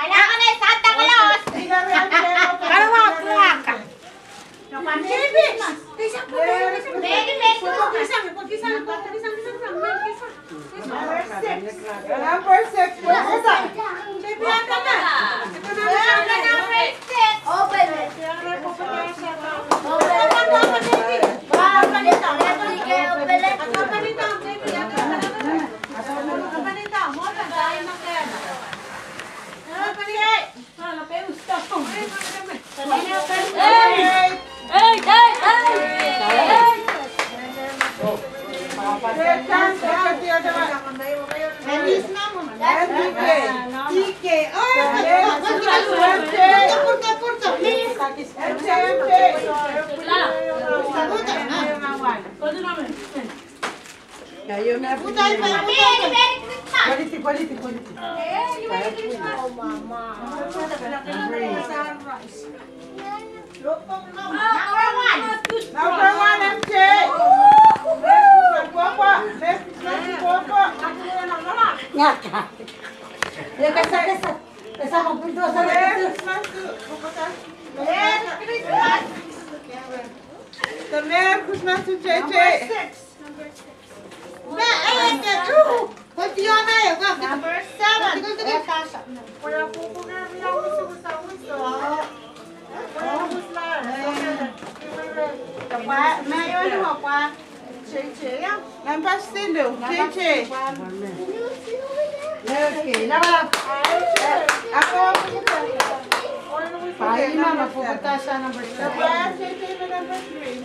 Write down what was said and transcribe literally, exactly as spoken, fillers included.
Kalahngan, eh, Santa Claus. Kalahngan, Santa Claus. Number six. Number six. Open it. Open it. Open it. Open it. Open it. Hey, hey, hey, hey. Number one, M J. Ia, kasa, kasa. Kasa, ma pil doh sa. Merry Christmas. Merry Christmas to J J. Number six. Number six. Number seven. Number six. J J. Number six, J J. Okay, number. Pai, mama, four, number seven. Number three.